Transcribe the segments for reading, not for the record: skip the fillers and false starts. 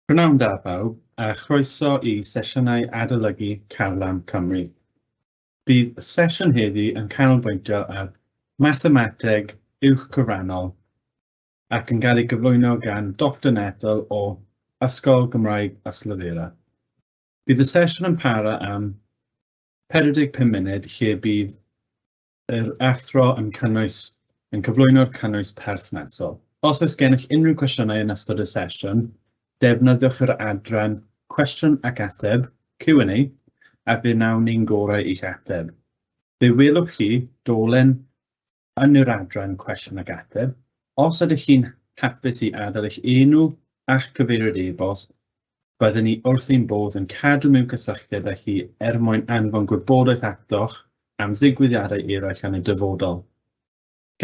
Prynawn da bawb, a chroeso i sesiynau adolygu Carlam Cymru. Bydd y sesiwn heddi yn canolbwyntio ar mathemateg uwch cyfrannol ac yn cael ei gyflwyno gan Doctor Nettle o Ysgol Gymraeg Ystalyfera. Bydd y sesiwn yn para am 45 munud lle bydd yr athro yn cynnwys, yn cyflwyno'r cynnwys perthnasol. Os oes gennych unrhyw cwestiynau yn ystod y sesiwn, defnyddiwch yr adran Cwestiwn ac Ateb, Q&A, a fe wnawn ni'n gorau i'ch ateb. Fe welwch chi dolen yn yr adran Cwestiwn ac Ateb. Os ydych chi'n hapus i adael eich enw a'ch cyfeiriad e-bost, byddwn ni wrth ein bodd yn cadw mewn cysylltiad â chi er mwyn anfon gwybodaeth atoch am ddigwyddiadau eraill yn y dyfodol.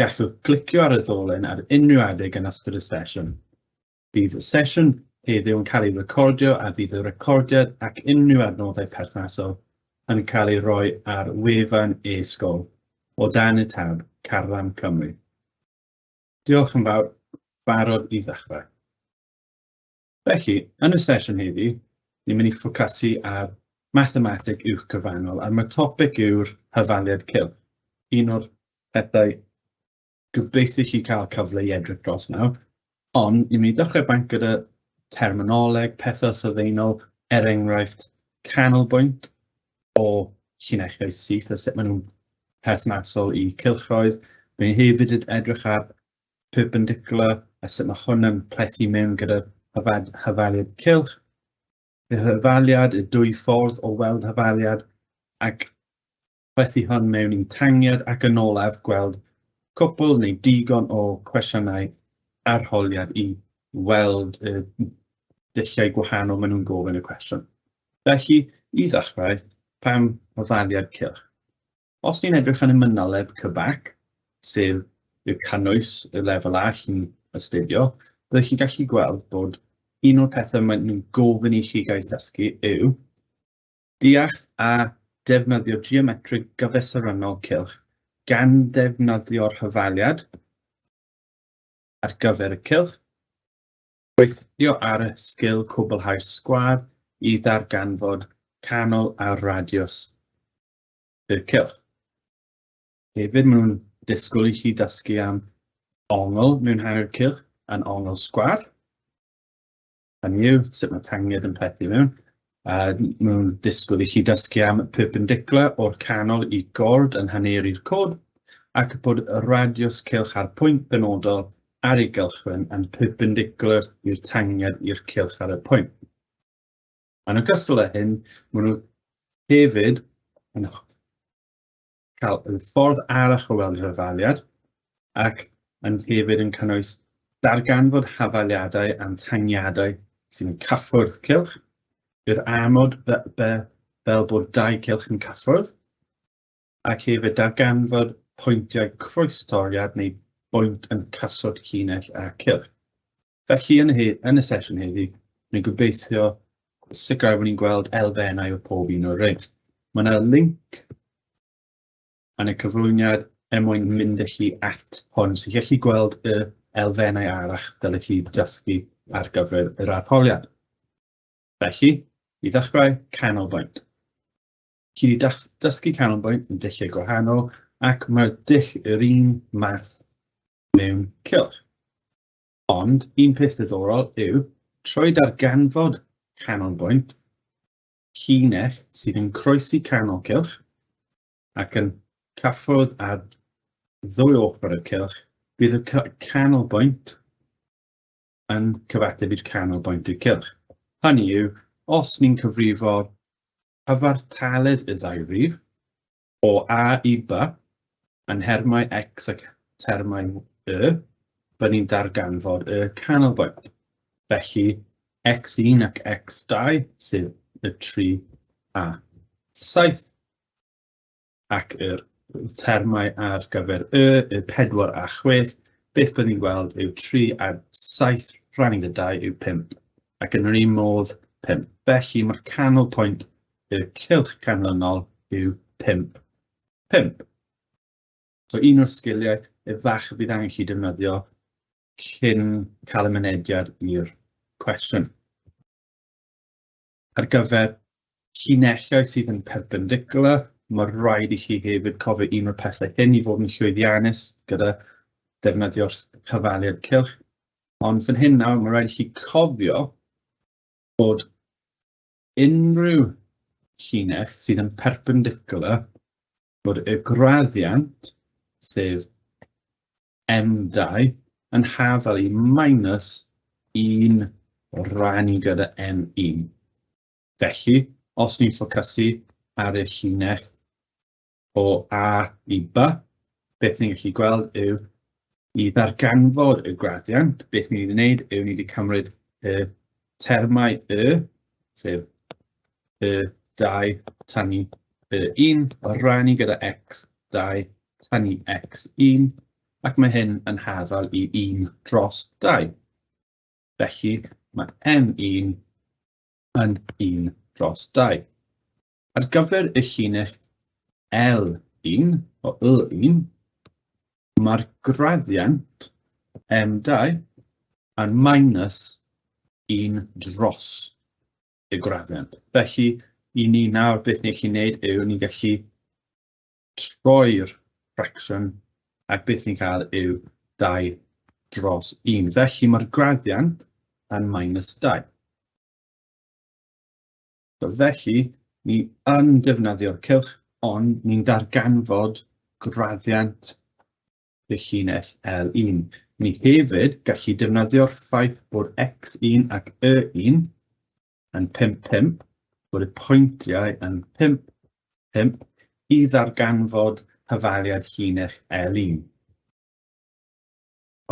Gallwch glicio ar y ddolen ar unrhyw adeg yn ystod y sesiwn. Bydd y sesiwn heddiw yn cael ei recordio a bydd y recordiad ac unrhyw adnoddau perthnasol yn cael ei roi ar wefan e-sgol o dan y tab Carlam Cymru. Diolch yn fawr, barod i ddechrau. Felly, yn y sesiwn heddi, ni'n mynd i ffocysu ar mathemateg uwch cyfannol, a mae'r topic yw'r hyfaliad cylch. Un o'r pethau gobeithio chi cael cyfle i edrych dros nawr, ond ni'n mynd i ddechrau banc gyda terminoleg, pethau sylfaenol, er enghraifft canolbwynt o llinellau syth a sut maen nhw'n perthnasol i cylchoedd. Mae hefyd yn edrych ar perpendicular a sut mae hwn yn plethu mewn gyda hyfaliad cylch. Y hyfaliad, y dwy ffordd o weld hyfaliad, ac plethu hwn mewn i tangiad ac yn olaf gweld cwpl neu digon o cwestiynau arholiad i weld y dulliau gwahanol maen nhw'n gofyn y cwestiwn. Felly, i ddechrau, pam hyfaliad cylch? Os ni'n edrych yn y manyleb CBAC, sef y cynnwys y lefel A chi'n astudio, byddwch chi'n gallu gweld bod un o'r pethau maen nhw'n gofyn i chi gael dysgu yw deall a defnyddio geometrig gyfesurynnol cylch gan defnyddio'r hyfaliad ar gyfer y cylch, gweithio ar y sgil cwblhau'r sgwâr i ddarganfod canol a radiws y cylch. Hefyd, maen nhw'n disgwyl i chi dysgu am ongl mewn hanner cylch yn ongl sgwâr. Hynny yw, sut mae tangiad yn plethu mewn. Maen nhw'n disgwyl i chi dysgu am perpendicular o'r canol i gord yn haneru'r cod, ac bod y radiws cylch ar pwynt benodol ar ei gylchwyn yn perpendicular i'r tangiad i'r cylch ar y pwynt. Yn ogystal â hyn, maen nhw hefyd yn cael y ffordd arall o weld yr hafaliad ac yn hefyd yn cynnwys darganfod hafaliadau am tangiadau sy'n cyffwrdd cylch, yr amod fel bod dau cylch yn cyffwrdd, ac hefyd darganfod pwyntiau croestoriad neu bwynt yn cyswllt llinell a cylch. Felly yn y, yn y sesiwn heddi, ni'n gobeithio sicrhau bod ni'n gweld elfennau o pob un o'r rhain. Mae yna link yn y cyflwyniad er mwyn mynd â chi at hwn, so chi'n gallu gweld y elfennau arall dylech chi dysgu ar gyfer yr arholiad. Felly, i ddechrau, canolbwynt. Chi wedi dysgu canolbwynt yn dulliau gwahanol ac mae'r dull yr un math mewn cylch. Ond un peth diddorol yw, trwy darganfod canolbwynt llinell sydd yn croesi canol cylch ac yn cyffwrdd ar ddwy ochr y cylch, bydd y canolbwynt yn cyfateb i'r canolbwynt i'r cylch. Hynny yw, os ni'n cyfrifo'r cyfartaledd y ddau rif, o A i B, yn nhermau X ac termau Y, byddwn ni'n darganfod y canolbwynt. Felly, x1 ac x2, sef y 3 a 7, ac yr termau ar gyfer y, y 4 a 6, beth byddwn ni'n gweld yw 3 a 7 rhannu gyda 2 yw 5, ac yn yr un modd 5. Felly mae'r canolpwynt y cylch canlynol yw 5, 5. So un o'r sgiliau efallai bydd angen chi defnyddio cyn cael y mynediad i'r cwestiwn. Ar gyfer llinellau sydd yn perpendicular, mae rhaid i chi hefyd cofio un o'r pethau hyn i fod yn llwyddiannus gyda defnyddio'r hafaliad cylch. Ond fan hyn nawr, mae rhaid i chi cofio bod unrhyw llinell sydd yn perpendicular, bod y graddiant, sef M2, yn hafal i minus 1 rannu gyda M1. Felly, os ni'n ffocysu ar y llinell o A i B, beth ni'n gallu gweld yw i ddarganfod y graddiant, beth ni'n ei wneud yw ni wedi cymryd y termau Y, sef Y2 tynnu Y1, rannu gyda X2 tynnu X1, ac mae hyn yn hafal i 1 dros 2. Felly, mae M1 yn 1 dros 2. Ar gyfer y llinell L1 o Y1, mae'r graddiant M2 yn minus 1 dros y graddiant. Felly, i ni nawr, beth ni'n gallu gwneud yw ni'n gallu troi'r fraction ac beth ni'n cael yw 2 dros 1. Felly mae'r graddiant yn minus 2. So felly, ni yn defnyddio'r cylch, ond ni'n darganfod graddiant y llinell L1. Ni hefyd gallu defnyddio'r ffaith bod x1 ac y1 yn 5, 5, bod y pwyntiau yn 5, 5, i ddarganfod hafaliad llinell L1.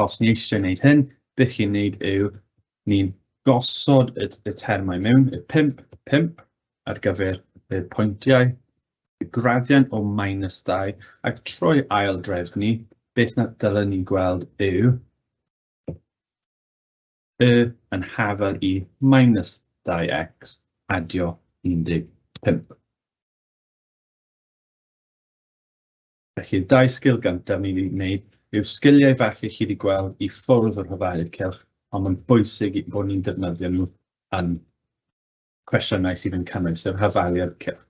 Os ni eisiau gwneud hyn, beth chi'n gwneud yw ni'n gosod y termau mewn, y 5, 5 ar gyfer y pwyntiau, y graddiant o minus 2, ac trwy ail drefnu, beth na dylen ni gweld yw y yn hafal i minus 2x adio 15. Felly'r dau sgil gyntaf ni wedi gwneud yw sgiliau falle chi wedi gweld i ffwrdd o'r hafaliad cylch, ond mae'n bwysig bod ni'n defnyddio nhw yn cwestiynau sydd yn cynnwys yr hafaliad cylch.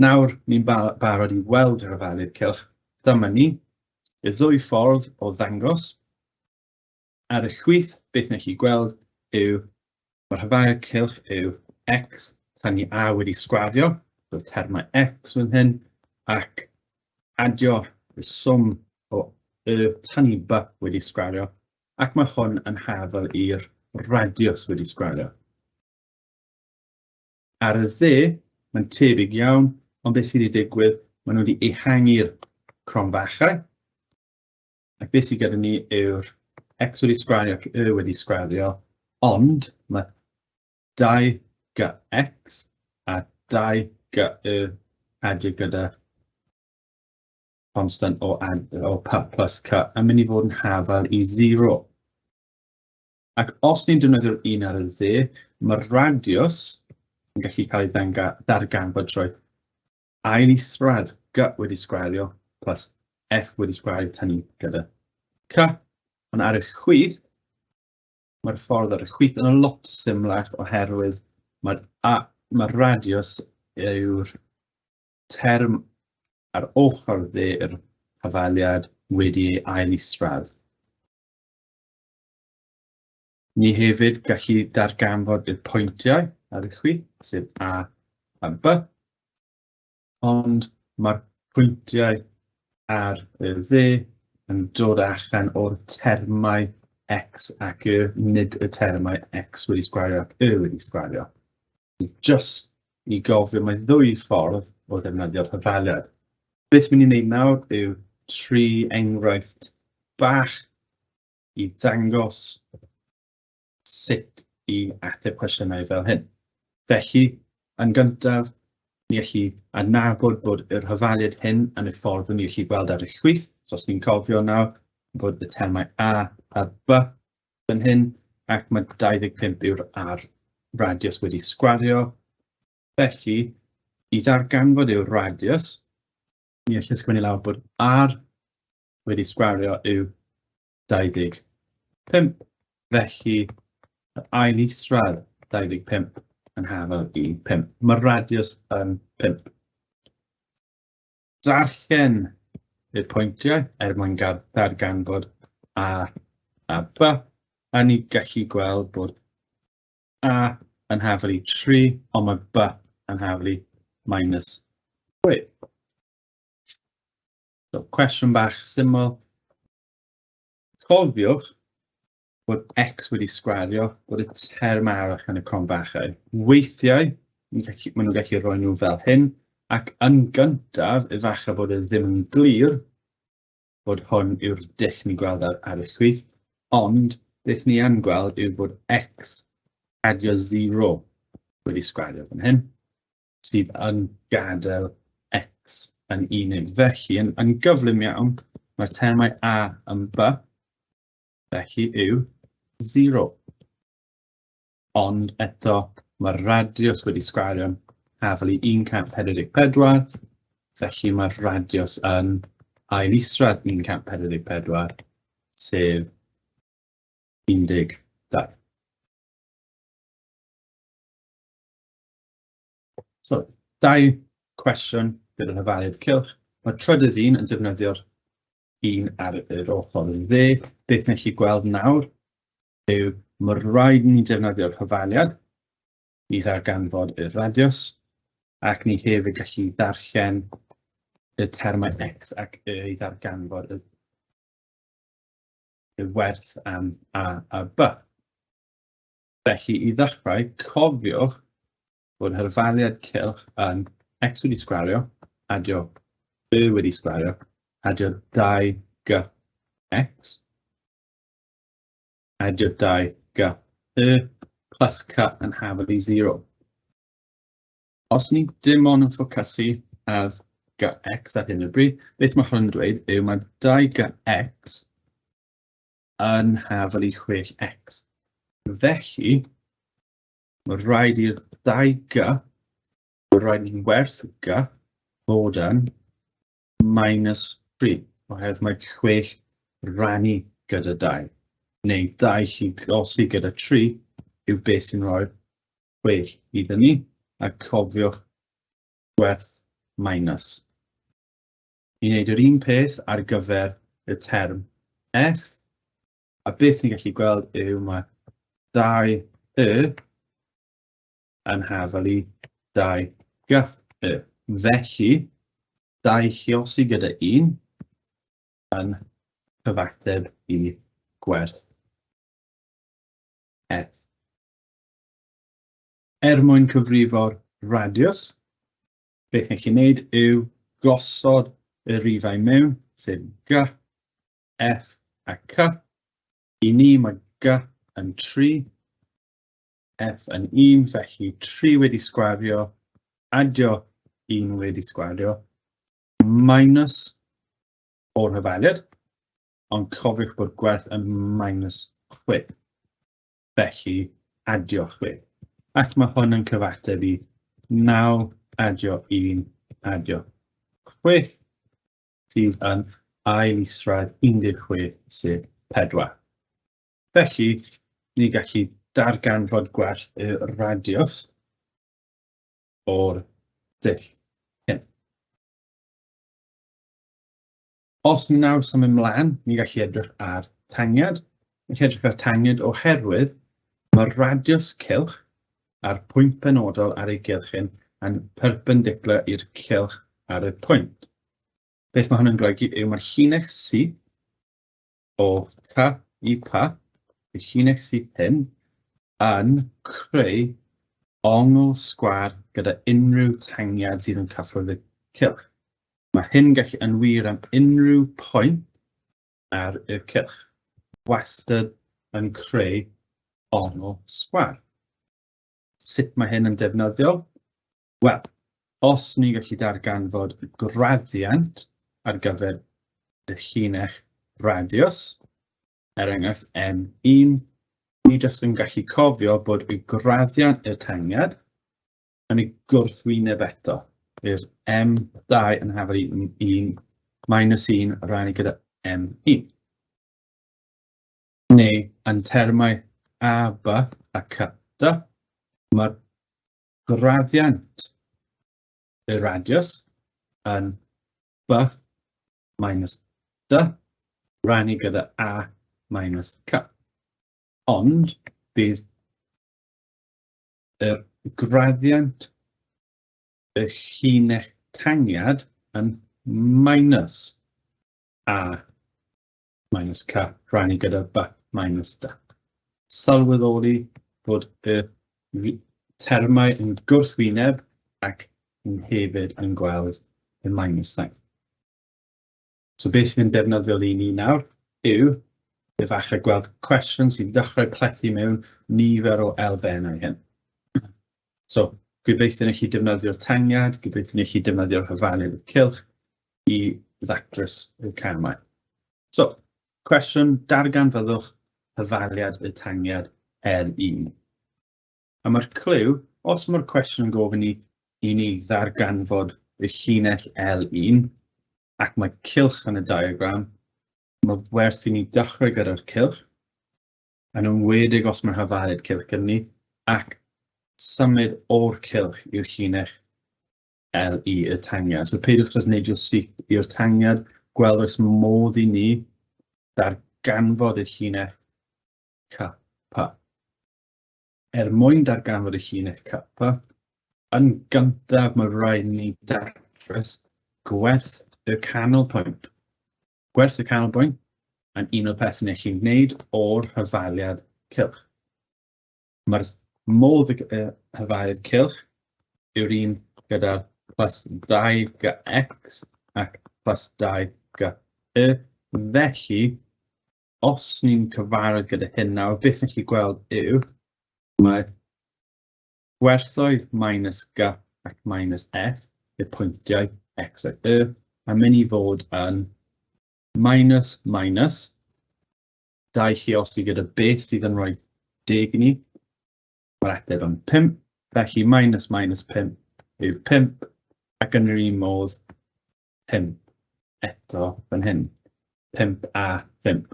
Nawr ni'n barod i weld yr hafaliad cylch. Dyma ni, y ddwy ffordd o ddangos. Ar y chwith, beth wnes i gweld yw mae'r hafaliad cylch yw x tynnu a wedi sgwario, so termau x fan hyn, ac adio y swm o y tynnu b wedi sgwario, ac mae hwn yn hafal i'r radius wedi sgwario. Ar y dde, mae'n tebyg iawn, ond beth sydd wedi digwydd, maen nhw wedi ehangu'r cromfachau, ac beth sydd gyda ni yw'r x wedi sgwario ac y wedi sgwario, ond mae 2gx a 2gy adio gyda constant o, o p plus c yn mynd i fod yn hafal i 0. Ac os ni'n defnyddio'r un ar y dde, mae'r radius yn gallu cael ei ddarganfod trwy ail isradd g wedi sgwario plus f wedi sgwario tynnu gyda c. Ond ar y chwith, mae'r ffordd ar y chwith yn lot symlach oherwydd mae'r mae radius yw'r term ar ochr dde yr hafaliad wedi ei ail isradd. Ni hefyd gallu darganfod y pwyntiau ar y chwith, sef A a B, ond mae'r pwyntiau ar y dde yn dod allan o'r termau x ac y, nid y termau x wedi sgwario ac y wedi sgwario. Just i gofio, mae ddwy ffordd o ddefnyddio'r hafaliad. Beth mynd i wneud nawr yw tri enghraifft bach i ddangos sut i ateb cwestiynau fel hyn. Felly, yn gyntaf, ni allu adnabod bod yr hafaliad hyn yn y ffordd ni allu gweld ar y chwith. So os ni'n cofio nawr bod y termau A a B fan hyn, ac mae 25 yw'r R radius wedi sgwario. Felly, i ddarganfod yw'r radius, ni allu ysgrifennu lawr bod R wedi sgwario yw 25, felly yr ail isradd 25 yn hafal i 5. Mae'r radius yn 5. Darllen y pwyntiau er mwyn darganfod A a B, a ni gallu gweld bod A yn hafal i 3, ond mae B yn hafal i minus 6. So, cwestiwn bach syml. Cofiwch bod x wedi sgwario, bod y term arall yn y cromfachau. Weithiau, maen nhw'n gallu rhoi nhw fel hyn, ac yn gyntaf, efallai bod e ddim yn glir bod hwn yw'r dull ni'n gweld ar y chwith, ond beth ni yn gweld yw bod x adio 0 wedi sgwario fan hyn, sydd yn gadael x yn unig. Felly, yn gyflym iawn, mae'r termau a yn b, felly yw 0. Ond eto, mae'r radius wedi sgwario'n hafal i 144, felly mae'r radius yn ail isradd 144, sef 12. So, dau cwestiwn gyda'r hyfaliad cylch. Mae trydydd un yn defnyddio'r un ar yr ochr dde. Beth ni'n gallu gweld nawr yw mae rhaid ni defnyddio'r hyfaliad i ddarganfod y radius, ac ni hefyd gallu ddarllen y termau x ac y i ddarganfod y werth am a a b. Felly, i ddechrau, cofiwch bod hyfaliad cylch yn x wedi sgwario, adio y wedi sgwario, adio 2g x, adio 2g y, plus c yn hafal i 0. Os ni dim ond yn ffocysu ar g x ar hyn o bryd, beth mae hwn yn dweud yw mae 2g x yn hafal i 6x. Felly, mae rhaid i'r 2g, mae rhaid i werth g fod yn minus 3, oherwydd mae 6 rannu gyda 2, neu 2 lluosi gyda 3 yw beth sy'n rhoi'r 6 iddyn ni, a cofiwch gwerth minus. I wneud yr un peth ar gyfer y term f, a beth ni'n gallu gweld yw mae 2 y yn hafal i 2 g y. Felly, 2 lluosi gyda 1 yn cyfateb i gwerth f. Er mwyn cyfrifo'r radius, beth ni'n gallu gwneud yw gosod y rifau mewn, sef G, F a C. I ni mae G yn 3, F yn 1, felly 3 wedi sgwario, adio 1 wedi sgwario, minus o'r hyfaliad, ond cofiwch bod gwerth yn minus 6. Felly, adio 6. Ac mae hwn yn cyfateb i 9 adio 1 adio 6, sydd yn ail isradd 16, sef 4. Felly, ni gallu darganfod gwerth y radius o'r dull hyn. Os ni nawr symud ymlaen, ni'n gallu edrych ar tangiad. Ni'n gallu edrych ar tangiad oherwydd mae'r radius cylch a'r pwynt penodol ar ei gylchyn yn perpendicular i'r cylch ar y pwynt. Beth mae hwn yn golygu yw mae'r llinell syth o C i P, y llinell syth hyn, yn creu ongl sgwâr gyda unrhyw tangiad sydd yn cyffwrdd y cylch. Mae hyn gallu yn wir am unrhyw pwynt ar y cylch. Wastad yn creu ongl sgwâr. Sut mae hyn yn defnyddiol? Wel, os ni'n gallu darganfod graddiant ar gyfer y llinell radius, er enghraifft M1, ni jyst yn gallu cofio bod y graddiant i'r tangiad yn ei gwrthwyneb eto. I'r M2 yn hafal i 1 minus 1 rannu gyda M1. Neu yn termau A, B a C, D, mae'r graddiant y radius yn B minus D rannu gyda A minus C. Ond bydd y graddiant y llinell tangiad yn minus A minus C rhannu gyda B minus D. Sylweddoli bod y termau yn gwrthwyneb ac yn hefyd yn gweld y minus sign. So beth sydd yn defnyddiol i ni nawr yw efallai gweld cwestiwn sy'n dechrau plethu mewn nifer o elfennau hyn. So, gobeithio i chi defnyddio'r tangiad, gobeithio i chi defnyddio'r hyfaliad y cylch i ddatrys y camau. So, cwestiwn, darganfyddwch hyfaliad y tangiad R1. A mae'r cliw, os mae'r cwestiwn yn gofyn i ni ddarganfod y llinell L1, ac mae cylch yn y diagram, mae werth i ni dechrau gyda'r cylch, yn enwedig os mae'r hyfaliad cylch gyda ni, ac symud o'r cylch i'r llinell L i y tangiad. So peidiwch jyst neidio syth i'r tangiad, gweld oes modd i ni darganfod y llinell C P. Er mwyn darganfod y llinell C P, yn gyntaf mae rhaid ni datrys gwerth y canolpwynt. Gwerth y canolbwynt yn un o'r pethau ni chi'n gwneud o'r hyfaliad cylch. Mae'r modd y hyfaliad cylch yw'r un gyda plus 2 g x ac plus 2 g y. Felly, os ni'n cyfarwydd gyda hyn nawr, beth ni'n gallu gweld yw mae gwerthoedd minus g ac minus f, y pwyntiau x ac y, a mynd i fod yn minus minus 2 lluosi gyda beth sydd yn rhoi 10 i ni. Mae'r ateb yn 5, felly minus minus 5 yw 5, ac yn yr un modd 5 eto fan hyn, 5 a 5.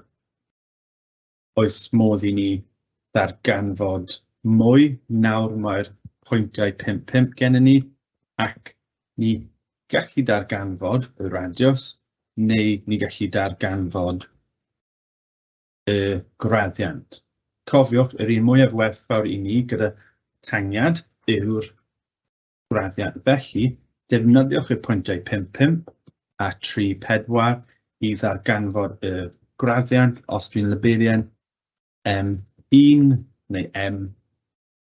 Oes modd i ni ddarganfod mwy? Nawr mae'r pwyntiau 5, 5 gennym ni, ac ni gallu darganfod y radius, neu ni gallu darganfod y graddiant. Cofiwch, yr un mwyaf werthfawr i ni gyda tangiad yw'r graddiant. Felly, defnyddiwch y pwyntiau 5, 5 a 3, 4 i ddarganfod y graddiant. Os dwi'n labelu M1 neu M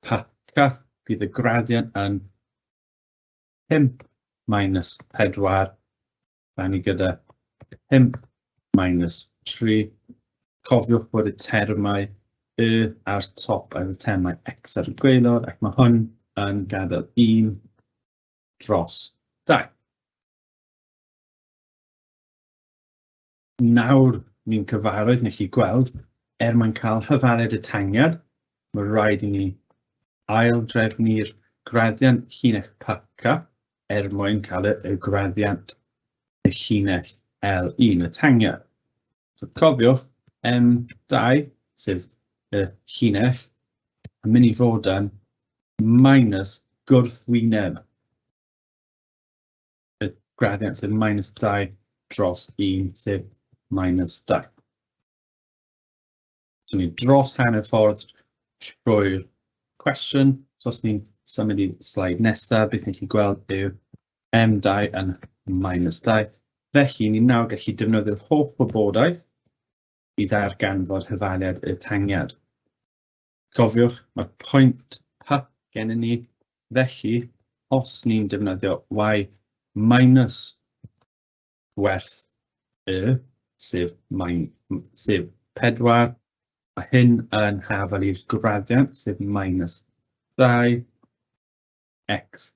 P C, bydd y graddiant yn 5 minus 4 rannu gyda 5 minus 3. Cofiwch bod y termau y ar top a'r termau x ar y gwaelod, ac mae hwn yn gadael 1 dros 2. Nawr ni'n cyfarwydd, ni chi gweld, er mwyn cael hyfaliad y tangiad, mae rhaid i ni ail-drefnu'r graddiant llinell PK er mwyn cael y graddiant y llinell L1, y tangiad. So cofiwch, M2, sef y llinell, yn mynd i fod yn minus gwrthwyneb y graddiant, sef minus 2 dros 1, sef minus 2. So ni dros hanner ffordd trwy'r cwestiwn. So os ni'n symud i'r sleid nesaf, beth ni'n gallu gweld yw M2 yn minus 2. Felly, ni nawr gallu defnyddio'r holl wybodaeth i ddarganfod hyfaliad y tangiad. Cofiwch, mae pwynt P gennym ni, felly os ni'n defnyddio y minus gwerth y, sef 4, mae hyn yn hafal i'r graddiant, sef minus 2 x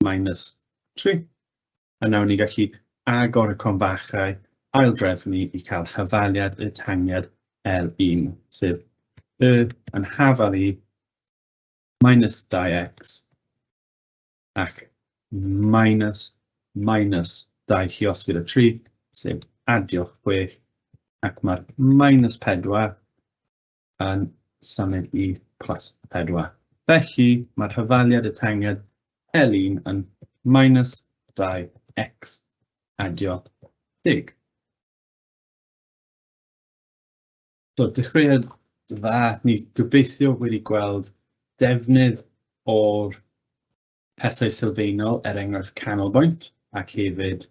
minus 3. A nawr ni gallu agor y cromfachau, aildrefnu i cael hyfaliad y tangiad L1, sef y yn hafal i minus 2x ac minus minus 2 lluosi gyda 3, sef adio 6, ac mae'r minus 4 yn symud i plus 4. Felly, mae'r hafaliad y tangiad L1 yn minus 2x adio 10. So, dechreuad dda, ni gobeithio wedi gweld defnydd o'r pethau sylfaenol, er enghraifft canolbwynt, ac hefyd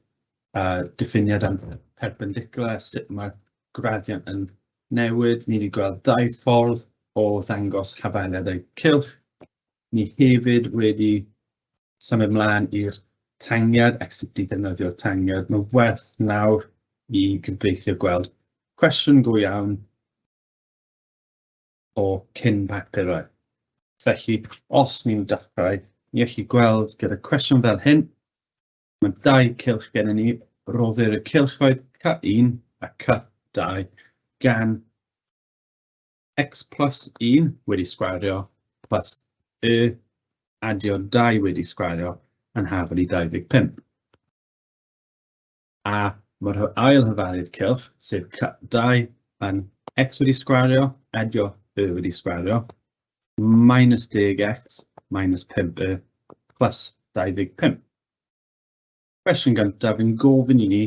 diffiniad am perpendicular, sut mae'r graddiant yn newid. Ni wedi gweld dau ffordd o ddangos hafaliadau cylch. Ni hefyd wedi symud mlaen i'r tangiad ac sut i ddefnyddio'r tangiad. Mae'n werth nawr i gobeithio gweld cwestiwn go iawn o cyn papurau. Felly, os ni'n dechrau, ni allu gweld gyda cwestiwn fel hyn, mae dau cylch gennym ni, roddir y cylchoedd C1 a C2 gan x plus 1 wedi sgwario plus y adio 2 wedi sgwario yn hafal i 25. A mae'r ail hyfaliad cylch, sef C2, yn x wedi sgwario, adio y wedi sgwario, minus 10x minus 5y plus 25. Cwestiwn gyntaf yn gofyn i ni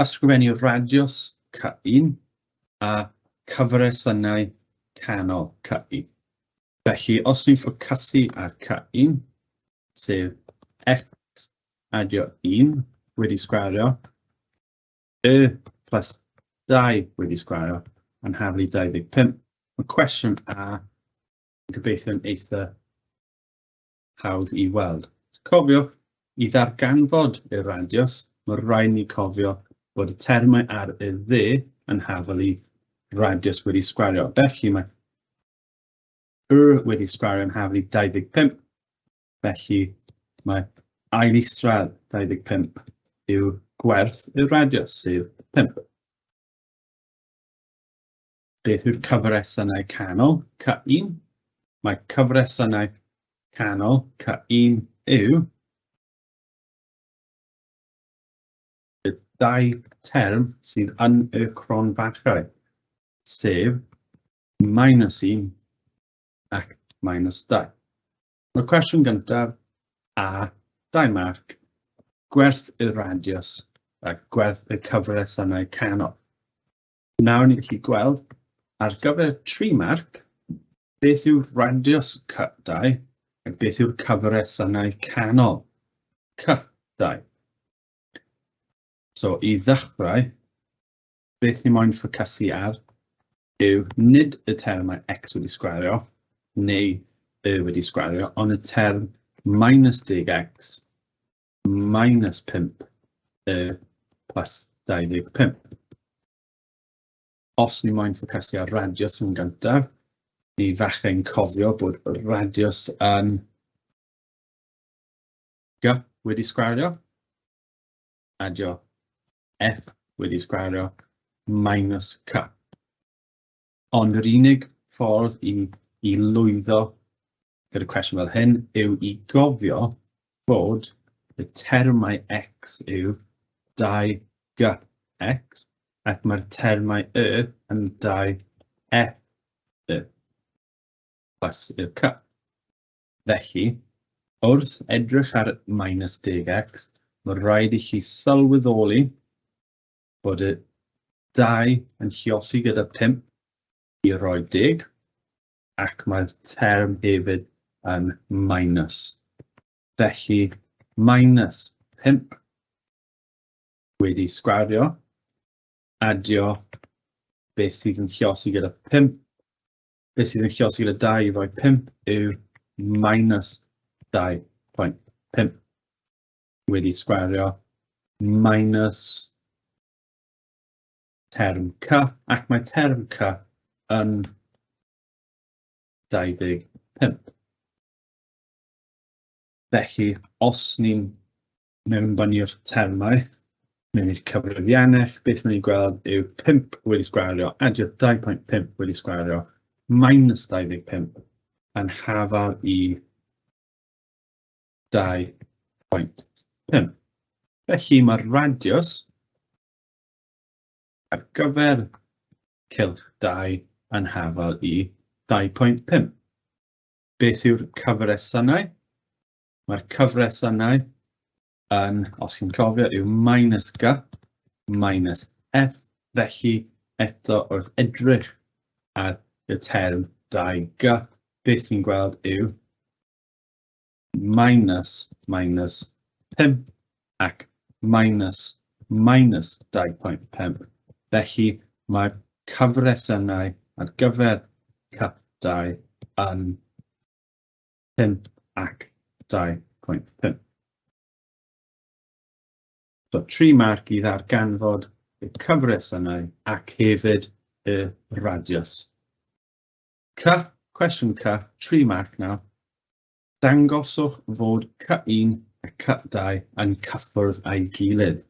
ysgrifennu radius C1 a cyfresynnau canol C1. Felly, os ni'n ffocysu ar C1, sef x adio 1 wedi sgwario, y plus 2 wedi sgwario yn haflu 25. Mae cwestiwn A yn gobeithio'n eitha hawdd i weld. Cofiwch, i ddarganfod y radius, mae rhaid ni cofio bod y termau ar y dde yn hafal i radius wedi sgwario. Felly mae y wedi sgwario yn hafal i 25, felly mae ail isradd 25 yw gwerth y radius, sef 5. Beth yw'r cyfresynnau canol C1? Mae cyfresynnau canol C1 yw y dau term sydd yn y cronfachau, sef minus 1 ac minus 2. Mae'r cwestiwn gyntaf, A, 2 marc, gwerth y radius a gwerth y cyfresynnau canol. Nawr ni'n gallu gweld, ar gyfer 3 marc, beth yw radius C2 ac beth yw'r cyfresynnau canol C2. So, i ddechrau, beth ni moyn ffocysu ar yw nid y termau x wedi sgwario neu y wedi sgwario, ond y term minus 10x minus 5 y plus 25. Os ni moyn ffocysu ar radius yn gyntaf, ni falle'n cofio bod radius yn g wedi sgwario, adio f wedi sgwario minus c. Ond yr unig ffordd i lwyddo gyda cwestiwn fel hyn yw i gofio bod y termau x yw 2gx ac mae'r termau y yn 2f y plus y c. Felly, wrth edrych ar minus 10x, mae rhaid i chi sylweddoli bod y 2 yn lluosi gyda 5 i roi 10, ac mae'r term hefyd yn minus. Felly, minus 5 wedi sgwario, adio beth sydd yn lluosi gyda 5, beth sydd yn lluosi gyda 2 i roi 5 yw minus 2.5 wedi sgwario minus term C, ac mae term C yn 25. Felly, os ni'n mewnbynnu'r termau mewn i'r cyfrifiannell, beth ni'n gweld yw 5 wedi sgwario, adio 2.5 wedi sgwario, minus 25 yn hafal i 2.5. Felly mae'r radius ar gyfer cylch 2 yn hafal i 2.5. Beth yw'r cyfresynnau? Mae'r cyfresynnau yn, os chi'n cofio, yw minus G minus F, felly eto wrth edrych ar y term 2G, beth ni'n gweld yw minus minus 5 ac minus minus 2.5. Felly mae'r cyfresynnau ar gyfer C2 yn 5 ac 2.5. So 3 marc i ddarganfod y cyfresynnau ac hefyd y radius. C, cwestiwn C, 3 marc nawr. Dangoswch fod C1 a C2 yn cyffwrdd â'i gilydd.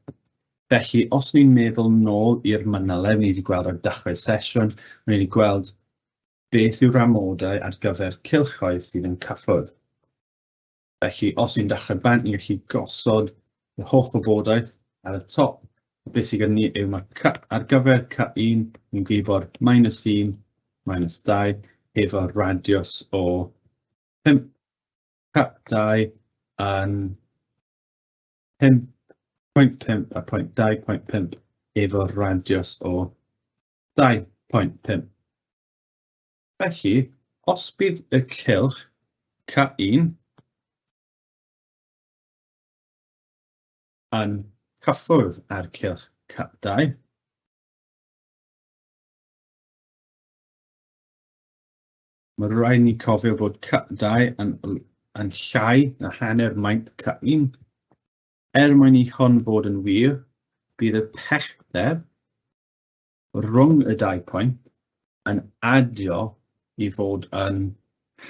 Felly, os ni'n meddwl nôl i'r manyleb ni wedi gweld ar dechrau sesiwn, ni wedi gweld beth yw'r amodau ar gyfer cylchoedd sydd yn cyffwrdd. Felly, os ni'n dechrau bant, ni'n gallu gosod yr holl wybodaeth ar y top. Beth sydd gyda ni yw mae C, ar gyfer C1, ni'n gwybod minus 1, minus 2, efo radius o 5, C2 yn 5.5 a 0.2.5 efo radius o 2.5. Felly, os bydd y cylch C1 yn cyffwrdd â'r cylch C2, mae rhaid ni cofio bod C2 yn llai na hanner maint C1. Er mwyn i hwn fod yn wir, bydd y pellter rhwng y dau pwynt yn adio i fod yn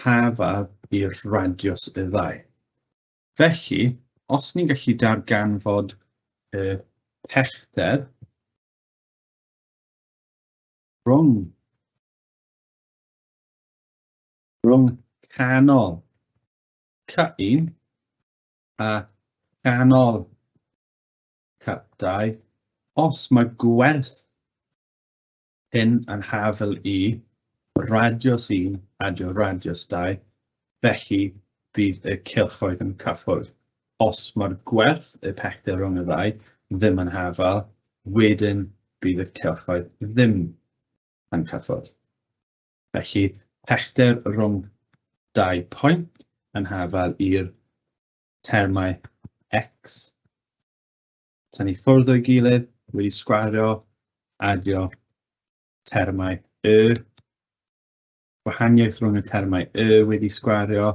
hafal i'r radius y ddau. Felly, os ni'n gallu darganfod y pellter rhwng canol C1 a canol C2, os mae gwerth hyn yn hafal i radius 1 adio radius 2, felly bydd y cylchoedd yn cyffwrdd. Os mae'r gwerth y pellter rhwng y ddau ddim yn hafal, wedyn bydd y cylchoedd ddim yn cyffwrdd. Felly, pellter rhwng dau pwynt yn hafal i'r termau x. Tynnu ffwrdd o'i gilydd, wedi sgwario, adio termau y. Gwahaniaeth rhwng y termau y wedi sgwario.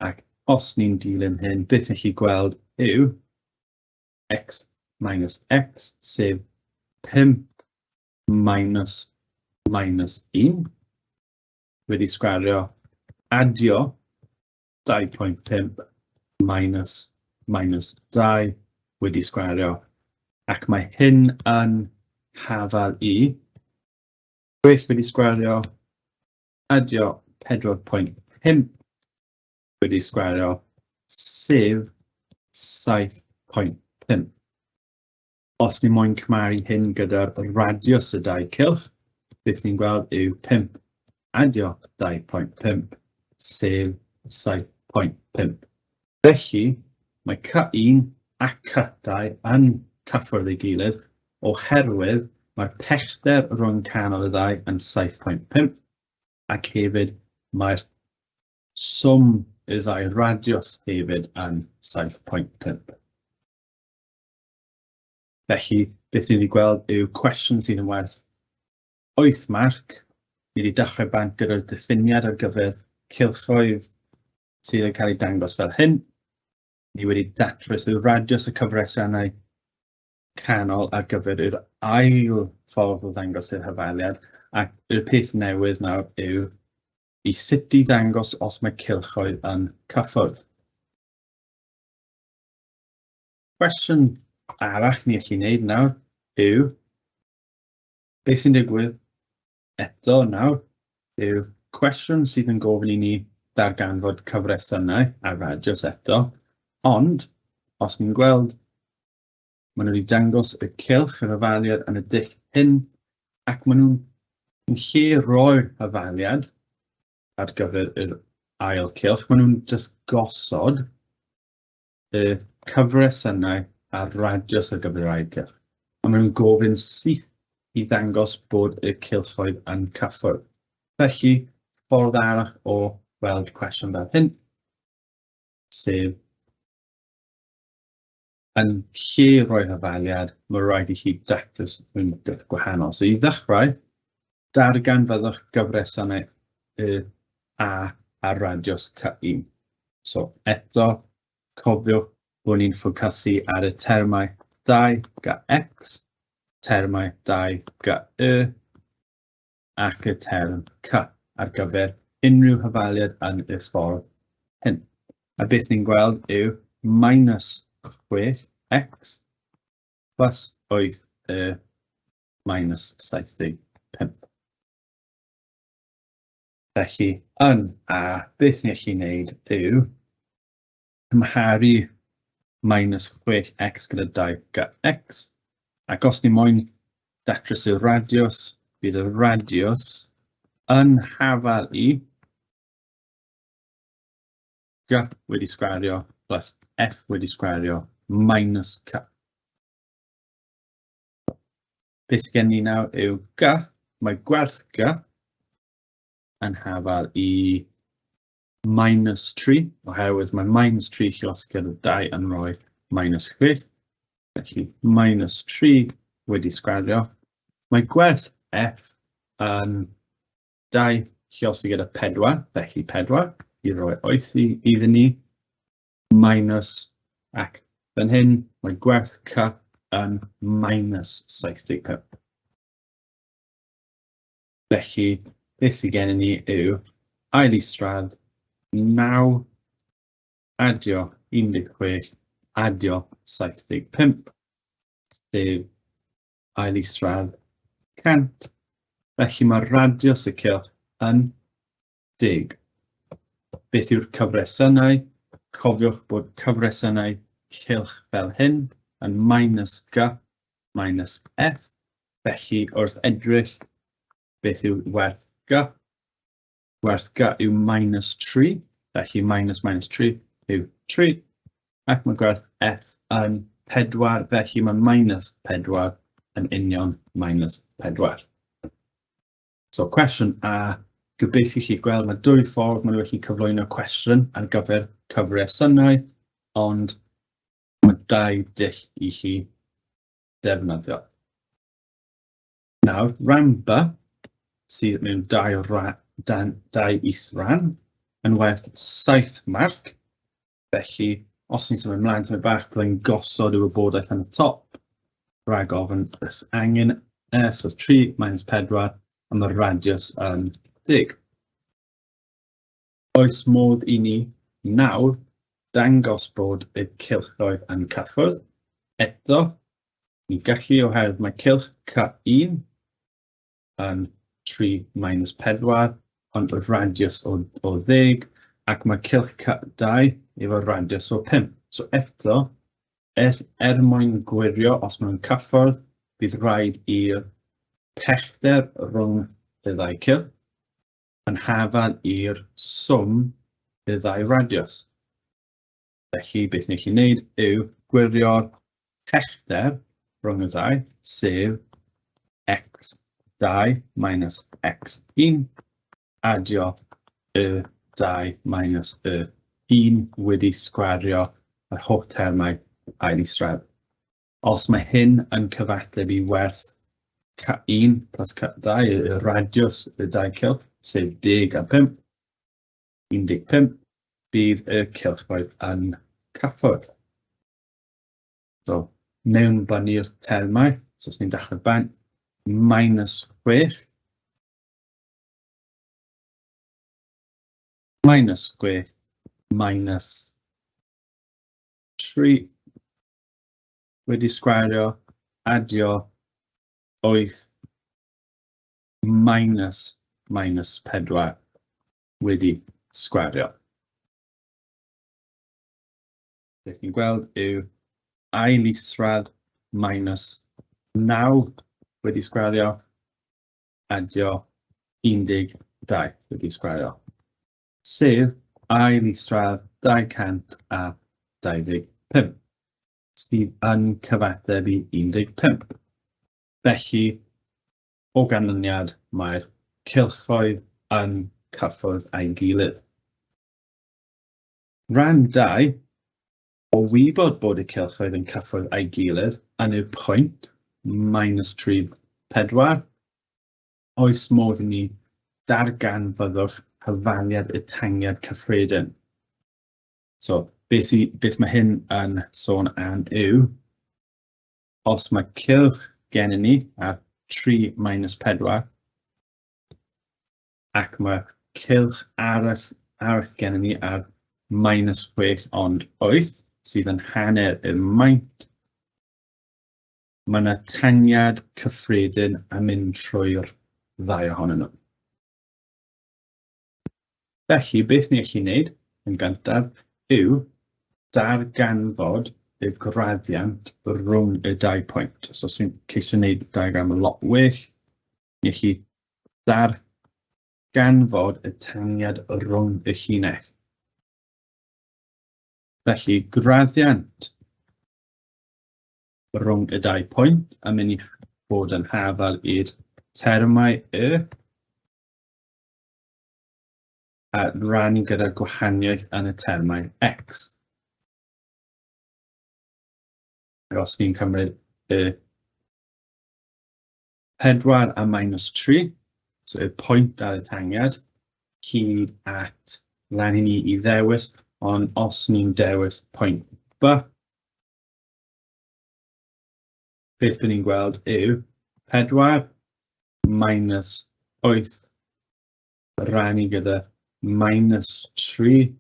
Ac os ni'n dilyn hyn, beth ni'n gallu gweld yw x minus x, sef 5 minus minus 1, wedi sgwario adio 2.5 minus minus 2 wedi sgwario, ac mae hyn yn hafal i 6 wedi sgwario adio 4.5 wedi sgwario, sef 7.5. Os ni moyn cymharu hyn gyda'r radius y dau cylch, beth ni'n gweld yw 5 adio 2.5, sef 7.5. Felly, mae C1 a C2 yn cyffwrdd ei gilydd oherwydd mae'r pellter rhwng canol y ddau yn 7.5 ac hefyd mae'r swm y ddau radius hefyd yn 7.5. Felly, beth ni wedi gweld yw cwestiwn sydd yn werth 8 marc. Ni wedi dechrau bant gyda'r diffiniad ar gyfer cylchoedd sydd yn cael ei dangos fel hyn. Ni wedi datrys y radius y cyfresiannau canol ar gyfer yr ail ffordd o ddangos yr hafaliad, ac y peth newydd nawr yw i sut i ddangos os mae cylchoedd yn cyffwrdd. Cwestiwn arall ni allu wneud nawr yw, beth sy'n digwydd eto nawr yw cwestiwn sydd yn gofyn i ni darganfod cyfresynnau a radios eto, ond os ni'n gweld, maen nhw wedi dangos y cylch yr ofaliad yn y dull hyn, ac maen nhw'n Yn lle roi'r hafaliad ar gyfer yr ail cylch, maen nhw'n just gosod y cyfresynnau a'r radius ar gyfer yr ail cylch. A maen nhw'n gofyn syth i ddangos bod y cylchoedd yn cyffwrdd. Felly, ffordd arall o weld cwestiwn fel hyn, sef yn lle rhoi hafaliad, mae rhaid i chi dactys mewn dull gwahanol. So i ddechrau, darganfyddwch gyfresynnau y A a'r radius C1. So eto, cofiwch bod ni'n ffocysu ar y termau 2 ga x, termau 2 ga y, ac y term c ar gyfer unrhyw hafaliad yn y ffordd hyn. A beth ni'n gweld yw minus 6x plus 8 y minus 75. Felly, yn A, beth ni'n gallu gwneud yw cymharu minus 6x gyda 2 x, ac os ni moyn datrys y radius, bydd y radius yn hafal i g wedi sgwario plus f wedi sgwario minus c. Beth sydd gen ni nawr yw g, mae gwerth g yn hafal i minus 3, oherwydd mae minus 3 lluosog gyda 2 yn rhoi minus 6. Felly minus 3 wedi sgwario. Mae gwerth f yn 2 lluosog gyda 4, felly 4 i roi 8 iddyn ni, minus, ac fan hyn mae gwerth c yn minus 75. Felly, beth sydd gennym ni yw ail isradd 9 adio 16 adio 75, sef ail isradd 100. Felly mae radius y cylch yn 10. Beth yw'r cyfresynnau? Cofiwch bod cyfresynnau cylch fel hyn yn minus g minus f. Felly, wrth edrych beth yw werth g, werth g yw minus 3, felly minus minus 3 yw 3, ac mae gwerth f yn 4, felly mae minus 4 yn union minus 4. So, cwestiwn A, gobeithio chi gweld mae dwy ffordd maen nhw wedi cyflwyno cwestiwn ar gyfer cyfresynnau, ond mae dau dull i chi defnyddio. Nawr, rhan B, sydd mewn dau, dan, dau is-ran, yn werth 7 marc. Felly, os ni'n symud ymlaen symud bach, byddai'n gosod y wybodaeth yn y top, rhag ofn oes angen S so 3 minus 4, a mae'r radius yn 10. Oes modd i ni nawr dangos bod y cylchoedd yn cyffwrdd? Eto, ni'n gallu oherwydd mae cylch C1 yn 3 minus 4, ond y radius o, o 10, ac mae cylch C2 efo radius o 5. So eto, es er mwyn gwirio os maen nhw'n cyffwrdd, bydd rhaid i'r pellter rhwng y ddau cylch yn hafal i'r swm y ddau radius. Felly, beth ni'n gallu gwneud yw gwirio'r pellter rhwng y ddau, sef x2 minus x1, adio y 2 minus y 1 wedi sgwario yr holl termau ail isradd. Os mae hyn yn cyfateb i werth C1 plus C2, y radius y dau cylch, sef 10 a 5, 15, bydd y cylchoedd yn cyffwrdd. So, mewn bynnu'r termau, so os ni'n dechrau bant, minus 6, minus 6, minus 3, wedi sgwario, adio 8 minus minus 4 wedi sgwario. Beth ni'n gweld yw ail isradd minus 9 wedi sgwario, adio 12 wedi sgwario, sef ail isradd 225, sydd yn cyfateb i 15. Felly, o ganlyniad, mae'r cylchoedd yn cyffwrdd â'i gilydd. Rhan 2, o wybod bod y cylchoedd yn cyffwrdd â'i gilydd yn y pwynt minus 3, 4, oes modd i ni darganfyddwch hafaliad y tangiad cyffredin? So, beth, sy, beth mae hyn yn sôn am yw, os mae cylch gennym ni ar 3 minus 4, ac mae cylch arall, arall gennym ni ar minus 6 ond 8, sydd yn hanner y maint, mae yna tangiad cyffredin yn mynd trwy'r ddau ohonyn nhw. Felly, beth ni allu wneud yn gyntaf yw darganfod y graddiant rhwng y dau pwynt. So, os dwi'n ceisio wneud diagram yn lot well, ni allu darganfod y tangiad rhwng y llinell. Felly, graddiant rhwng y dau pwynt yn mynd i fod yn hafal i'r termau y a rannu gyda'r gwahaniaeth yn y termau x. Ac os ni'n cymryd y 4 a minus 3, so y pwynt ar y tangiad, hyd at lan i ni i ddewis, ond os ni'n dewis pwynt B, beth dyn ni'n gweld yw 4 minus 8 rannu gyda minus 3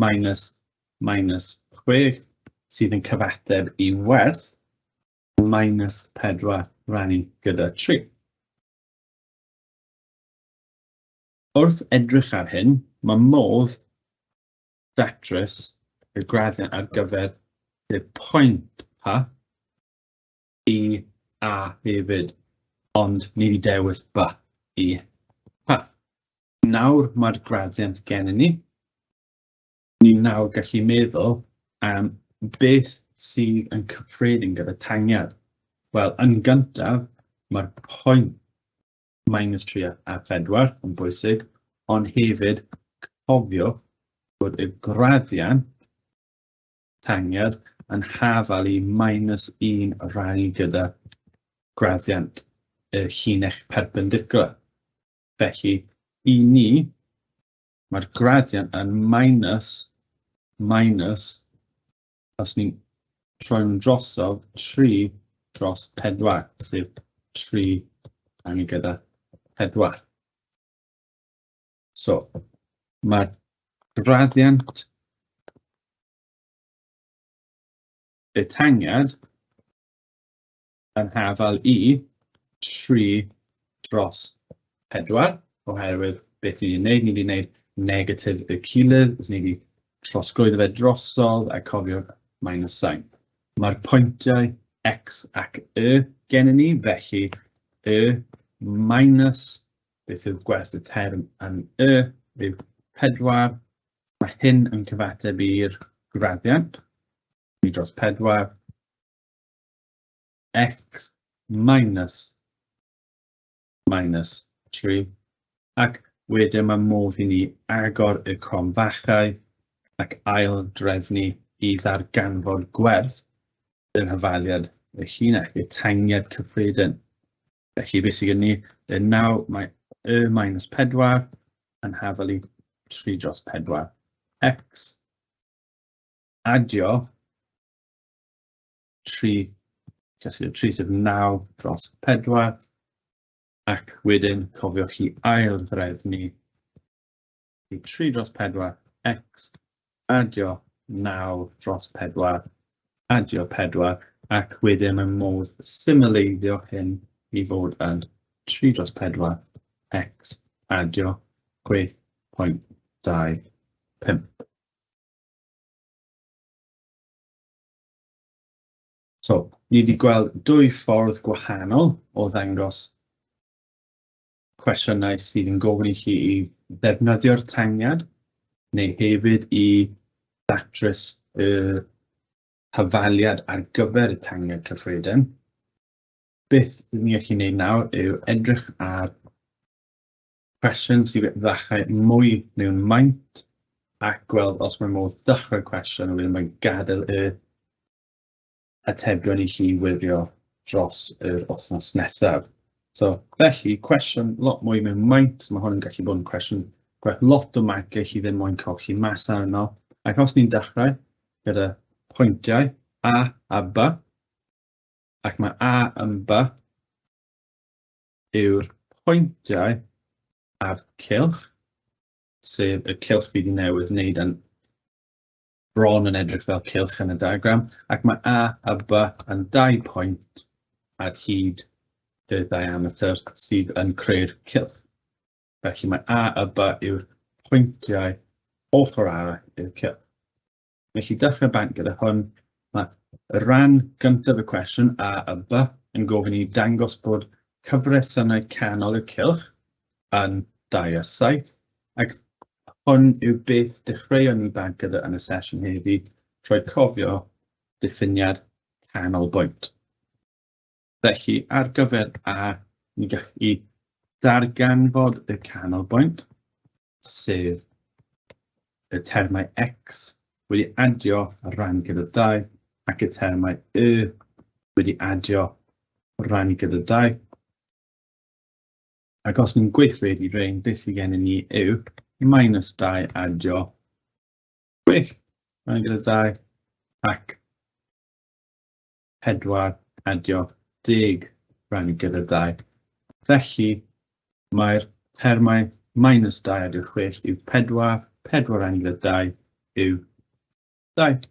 minus minus 6 sydd yn cyfateb i werth minus 4 rannu gyda 3. Wrth edrych ar hyn, mae modd datrys y graddiant ar gyfer y pwynt H i A hefyd, ond ni wedi dewis B i H. Nawr mae'r graddiant gennym ni. Ni nawr gallu meddwl am beth sydd yn cyffredin gyda tangiad. Wel, yn gyntaf, mae'r pwynt minus 3 a 4 yn bwysig, ond hefyd cofio bod y graddiant tangiad yn hafal i minus 1 rannu gyda graddiant y llinell perpendicular. Felly, i ni, mae'r graddiant yn minus, minus, os ni'n troi nhw'n drosodd, 3 dros 4, sef 3 rannu gyda 4. So, mae'r graddiant y tangiad yn hafal i 3 dros 4, oherwydd beth ni wedi gwneud, ni wedi gwneud negatif y cilydd, os ni wedi trosglwyddo fe drosodd a cofio minus sign. Mae'r pwyntiau x ac y gennym ni, felly y minus, beth yw gwerth y term yn y, yw 4. Mae hyn yn cyfateb i'r graddiant, 3 dros 4, x minus minus 3, ac wedyn mae modd i ni agor y cromfachau ac ail drefnu i ddarganfod gwerth yr hafaliad y llinell, y tangiad cyffredin. Felly beth sydd gen ni, y 9, mae y minus 4 yn hafal i 3 dros 4 x, adio 3, casglu 3 sef 9 dros 4, ac wedyn cofiwch chi ail ddrefnu i 3 dros 4 x adio 9 dros 4 adio 4, ac wedyn mae modd symleiddio hyn i fod yn 3 dros 4 x adio 6.25. So, ni wedi gweld dwy ffordd gwahanol o ddangos Cwestiynau sydd yn gofyn i chi i ddefnyddio'r tangiad neu hefyd i ddatrys y hafaliad ar gyfer y tangiad cyffredin. Beth ni'n gallu gwneud nawr yw edrych ar cwestiwn sydd ddechrau mwy mewn maint ac gweld os mae modd dechrau'r cwestiwn a wedyn mae'n gadael y atebion i chi wirio dros yr wythnos nesaf. So, felly, cwestiwn lot mwy mewn maint. Mae hwn yn gallu bod yn cwestiwn gwerth lot o marciau chi ddim moyn colli mas arno. Ac os ni'n dechrau gyda pwyntiau A a B, ac mae A yn B yw'r pwyntiau a'r cylch, sef y cylch fi wedi newydd wneud yn bron yn edrych fel cylch yn y diagram, ac mae A a B yn dau pwynt ar hyd y diameter sydd yn creu'r cylch. Felly mae A a B yw'r pwyntiau ochr arall i'r cylch. Felly dechrau bant gyda hwn, mae rhan gyntaf y cwestiwn A a B yn gofyn i dangos bod cyfresynnau canol y cylch yn 2 a 7, ac hwn yw beth dechreuon ni bant gyda yn y sesiwn heddi, trwy cofio diffiniad canolbwynt. Felly, ar gyfer A, ni gallu darganfod y canolbwynt, sef y termau x wedi adio rhan gyda 2 ac y termau y wedi adio rhan gyda 2. Ac os ni'n gweithredu rhain, beth sydd gennym ni yw minus 2 adio 6 rhan gyda 2 ac 4 adio 10 rhannu gyda 2. Felly, mae'r termau minus 2 adio 6 yw 4, 4 rhannu gyda 2 yw 2,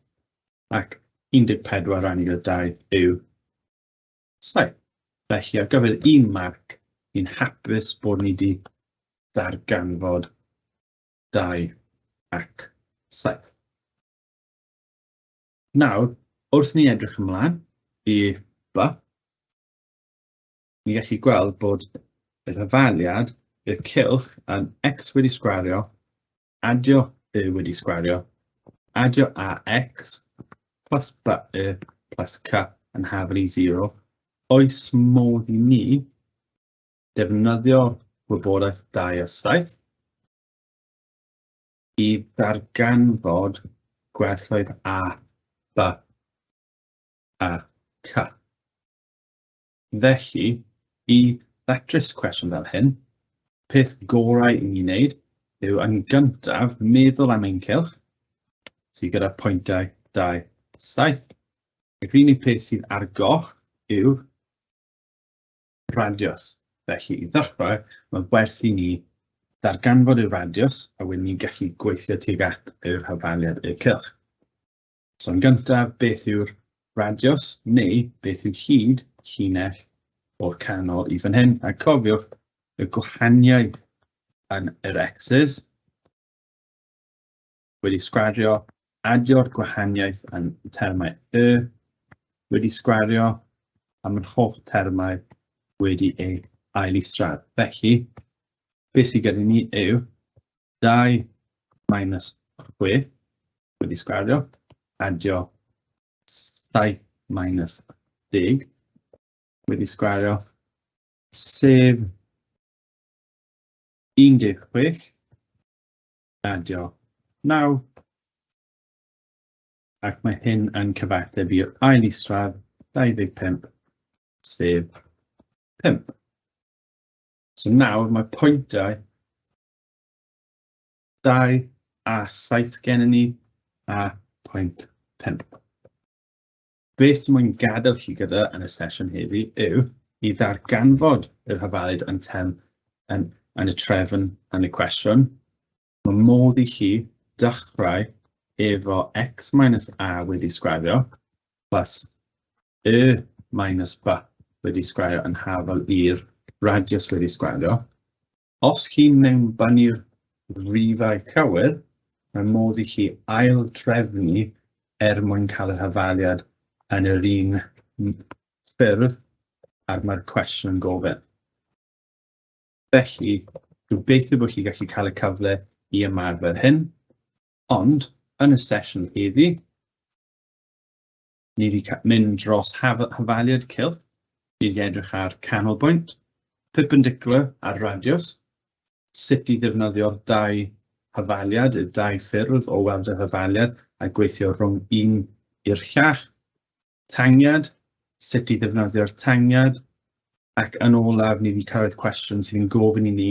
ac 14 rhannu gyda 2 yw 7. Felly, ar gyfer un marc, ni'n hapus bod ni wedi darganfod 2 ac 7. Nawr, wrth ni edrych ymlaen i B, ni gallu gweld bod yr hafaliad, y cylch, yn x wedi sgwario, adio y wedi sgwario, adio ax plus b y plus c yn hafal i 0. Oes modd i ni defnyddio gwybodaeth 2 a 7 i ddarganfod gwerthoedd A, B a C. Felly, i ddatrys cwestiwn fel hyn, peth gorau i ni wneud yw yn gyntaf meddwl am ein cylch, sydd gyda pwyntiau 2, 7. Ac yr unig peth sydd ar goll yw radius. Felly, i ddechrau, mae werth i ni ddarganfod y radius a wedyn ni'n gallu gweithio tuag at yr hafaliad i'r cylch. So yn gyntaf, beth yw'r radius neu beth yw hyd llinell o'r canol i fan hyn? A cofiwch y gwahaniaeth yn yr x's wedi sgwario, adio'r gwahaniaeth yn termau y wedi sgwario, a mae'r holl termau wedi ei ail isradd. Felly, beth sydd gyda ni yw 2 minus 6 wedi sgwario, adio 7 minus 10 wedi sgwario, sef 16 adio 9, ac mae hyn yn cyfateb i'r ail isradd 25, sef 5. So nawr mae pwyntiau 2 a 7 gennym ni a pwynt 5. Beth sy'n mwyn gadael chi gyda yn y sesiwn heddi yw i ddarganfod yr hafaliad yn, tem, yn, yn y trefn yn y cwestiwn. Mae modd i chi dechrau efo x minus a wedi sgwario plus y minus b wedi sgwario yn hafal i'r radius wedi sgwario. Os chi'n mewnbynnu'r rhifau cywir, mae modd i chi ail-drefnu er mwyn cael yr hafaliad yn yr un ffurf ag mae'r cwestiwn yn gofyn. Felly, gobeithio bod chi gallu cael y cyfle i ymarfer hyn, ond yn y sesiwn heddi, ni wedi mynd dros hafaliad cylch, ni wedi edrych ar canolbwynt, perpendicular a'r radius, sut i ddefnyddio'r dau hafaliad, y dau ffyrdd o weld yr hafaliad a gweithio rhwng un i'r llall, tangiad, sut i ddefnyddio'r tangiad, ac yn olaf ni wedi cyrraedd cwestiwn sydd yn gofyn i ni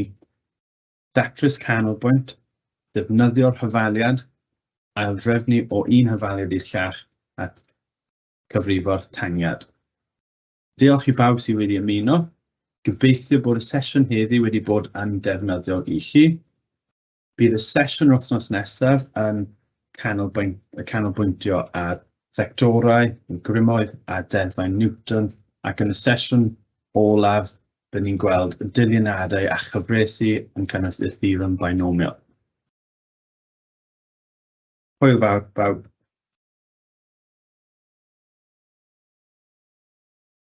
datrys canolbwynt, defnyddio'r hafaliad, aildrefnu o un hafaliad i'r llall a cyfrifo'r tangiad. Diolch i bawb sydd wedi ymuno. Gobeithio bod y sesiwn heddi wedi bod yn defnyddiol i chi. Bydd y sesiwn wythnos nesaf yn canolbwyntio ar fectorau, grymoedd a deddfau Newton, ac yn y sesiwn olaf, byddwn ni'n gweld dyluniadau a chyfresi yn cynnwys y theorem binomial. Hwyl fawr, bawb.